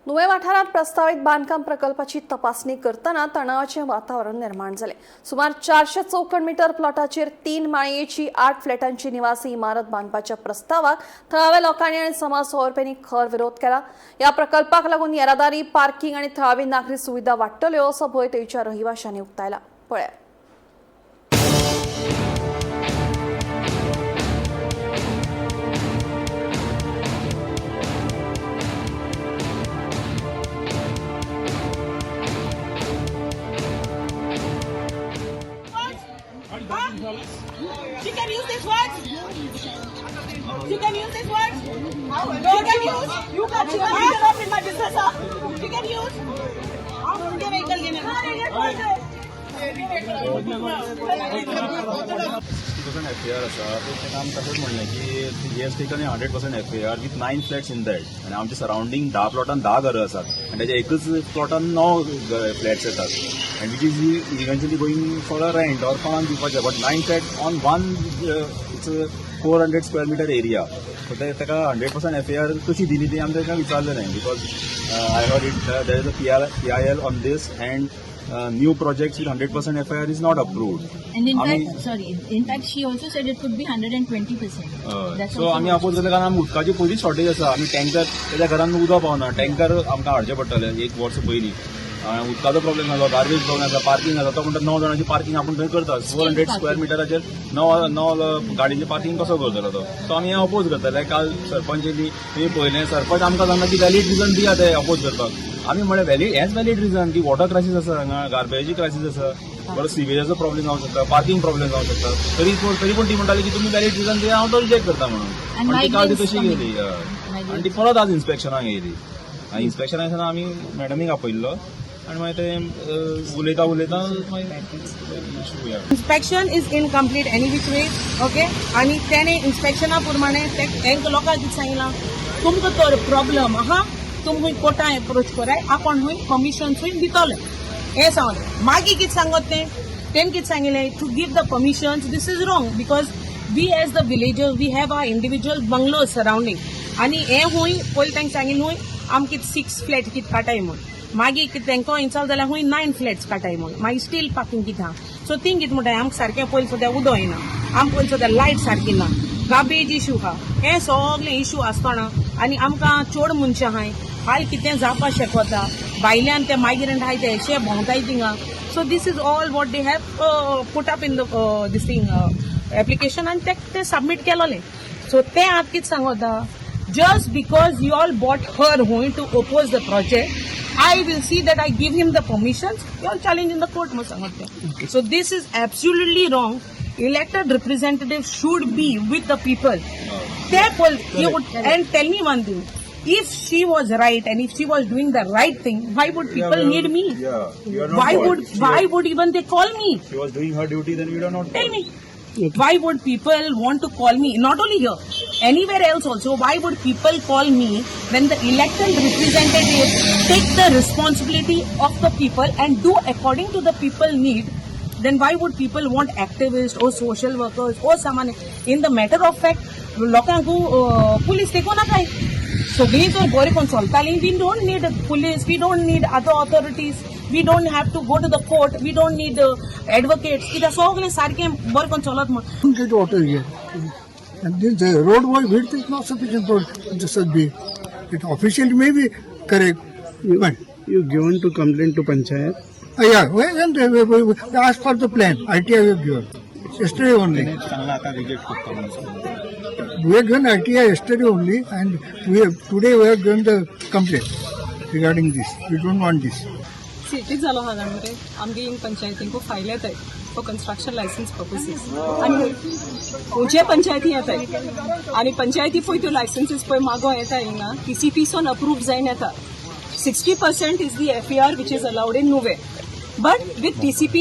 नुवें वाठारांत प्रस्तावीत बांदकाम प्रकल्पाची तपासणी करतना तणावाचें वातावरण निर्माण जालें. सुमार 400 चौखण मीटर प्लॉटाचेर 3 माळयेची 8 फ्लॅटांची निवासी इमारत बांदपाच्या प्रस्तावाक थळाव्या लोकांनी आनी समाज वावुरप्यांनी खर विरोध केला. ह्या प्रकल्पाक लागून येरादारी, पार्किंग आनी थळावी नागरी सुविधा वाडटल्यो असो भंय थंयच्या रहिवाशांनी उक्तायला. पळया. She can use this words. She can use this words. She can use. You can. She can interrupt in my business. Huh? She can use. उनके vehicle घेणे. 60% FAR आसा ते आमी तशेंच म्हणलें की he has taken 100% FAR with 9 flats in that आनी आमच्या सरावंडींग 10 प्लॉटान 10 घरां आसात आनी ताच्या एकच प्लॉटान 9 फ्लॅट्स येतात and which is eventually going for a rent or कोणाक दिवपाचें, but 9 flat on one, it's 400 square meter area. So ते ताका 100% FAR कशी दिली ती आमी ताका विचारलें न्हय, because I heard it there is a PIL on this and new projects with 100% FAR is not approved. And in fact, sorry, in fact, she also said it could be 120%. That's so also आमी oppose करता कारण आमी उदकाची पयलींच shortage आसा. आमी tanker ताच्या घरान उदक पावना, टँकर आमकां हाडचें पडटलें एक वर्स पयलीं. उदकाचो प्रॉब्लेम जालो, गार्बेज प्रॉब्लेम आसा, पार्किंग आसा. तो म्हणटा 9 जाणांची पार्किंग आपूण थंय करता. 400 स्क्वेअर मिटराचेर 9 गाडयेचें पार्किंग कसो करतलो तो? सो आमी हें अपोज करतले. काल सरपंच येयली, तुमी पळयलें, सरपंच आमकां सांगता की व्हॅलीड रिजन दिया ते अपोज करपाक. आमी म्हणलें व्हॅलीड हेंच व्हॅलीड रिजन की वॉटर क्रायसीस आसा हांगा, गार्बेजी क्रायसीस आसा, बरो सिवेजाचो प्रॉब्लेम जावंक शकता, पार्किंग प्रॉब्लेम जावंक शकता. तरी पूण ती म्हणटाली की तुमी व्हॅलीड रिजन दिया, हांव तो रिजेक्ट करता म्हणून. And पण ती काल ती migrants तशी coming. गेली. हय. आनी ती परत आज इन्स्पेक्शनाक येयली आनी इन्स्पेक्शनाक आसतना आमी मॅडमीक आपयल्लो आनी मागीर ते उलयता उलयता मागीर issue. Inspection is incomplete any which way, okay. आणि त्याने इन्स्पेक्शना प्रमाणे ते हेंक लोकांक कितें सांगलां, तुमकां तर प्रॉब्लम आहा, तुमकां कोर्टान एप्रोच कराय, आपूण हुंय परमिशन हुंय दितले हें सांगलें. मागीर कितें सांगत तें तेणें कितें सांगिल्लें, to give the permissions this is wrong because we as the villager, we have our individual bungalow surrounding. आनी हें हुंय पयलीं तांकां सांगिल्लें हुंय आमकां कितें 6 फ्लॅट कितें काटाय म्हूण, मागीर कितें तांकां इन्सॉल जाल्यार हुंय 9 फ्लॅट्स काटाय म्हूण, मागीर स्टील पार्किंग कितें आहा. सो तींग कितें म्हणटाय, आमकां सारकें पयलीं सुद्दां उदक येना, आमकां पयलीं सुद्दां लायट सारकी ना, गार्बेज इशू आहा, हे सगळे इशू आसतना आनी आमकां चोड मनशां आहाय, हाल कितें जावपाक शकता, भायल्यान ते मायग्रंट आहाय ते अशे भोंवताय थिंगा. So this is all what they have put up in the this thing application आनी ते सबमीट केलोलें. सो ते आतां कितें सांगता, just because you all bought her हुंय to oppose the project, I will see that I give him the permissions, you all challenge in the court म्हूण सांगत ते. So this is absolutely wrong. Elected representative should be with the people. ते पल and tell me one thing, if she was right and if she was doing the right thing, why would people need me? Yeah, you are not Why called. would why would even they call me? She was doing her duty, then we do not Tell me. Why would people want to call me? Not only here, anywhere else also. Why would people call me when the elected representative take the responsibility of the people and do according to the people need? Then why would people want activists or social workers or someone? In the matter of fact, लोकांक police देखो ना काय सगळीं जर बरें करून चलतालीं, we don't need police, we don't need other authorities, we don't have to go to the court, we don't need advocates. कित्याक सगळें सारकें बरें करून चलत म्हण. Get water here. And this, the road width is not sufficient for the such be. It officially may be correct, but You given to complaint to panchayat? Yeah, well, and we asked for the plan. RTI we have given yesterday only. We have given RTI yesterday only, and we have today we have given the complaint regarding this. We don't want this. सिटीत जालो हा जाण मरे, आमगे हिंग पंचायतींक file येताय for construction licence पर्पसीस आनी खंयचे पंचायती येताय आनी पंचायती पळय त्यो लायसन्सीस पळय मागो येता हिंगा टीसीपीसोन अप्रूव जायन येता. 60% is the FAR which is allowed in Nuvem, but with TCP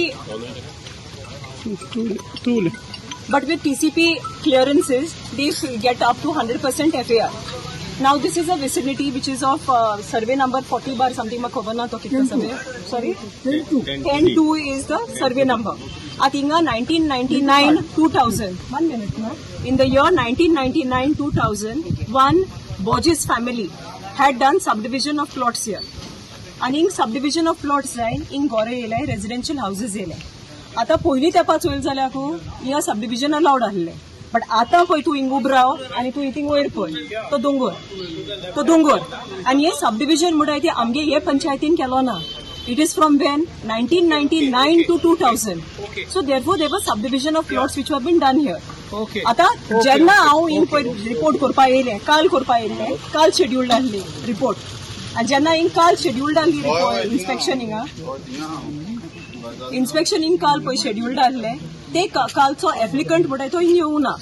But with TCP clearances, they get up to 100% FAR. Now this is a vicinity which is of survey number 40 bar something, म्हाका खबर ना तो कितलो survey. Sorry? 10-2 is the survey number. आतां हिंगा 1999 2000. One minute, no? In the year 1999 2000, one Borges family had done subdivision of plots here. आनी हिंग subdivision of plots जाय हिंग गोरे येयले, रेजिडेन्शियल हावजीस येयले. आतां पयलीं तेंपा चोयल जाल्यार हिंगा सबडिविजन अलावड आहले, बट आतां पळय तूं हिंग उब राव आनी तूं थिंग वयर पळय तो दोंगोर, तो दोंगोर. आनी हे सबडिविजन म्हणटाय ते आमगे हे पंचायतीन केलो ना. It is from when 1999 to 2000, so therefore there was subdivision of plots which have been done here. आता जेन्ना हांव हिंग पळय रिपोर्ट करपा येयलें, काल करपा येयलें, काल शेड्युल्ड आहली रिपोर्ट. आनी जेन्ना हिंग काल शेड्युल्ड आहली रिपोर्ट इन्स्पेक्शन, हिंगा इन्स्पेक्शन हिंग काल पळय शेड्युल्ड आहलें, ते कालचो एप्लिकंट म्हणटाय तो हिंग येवना.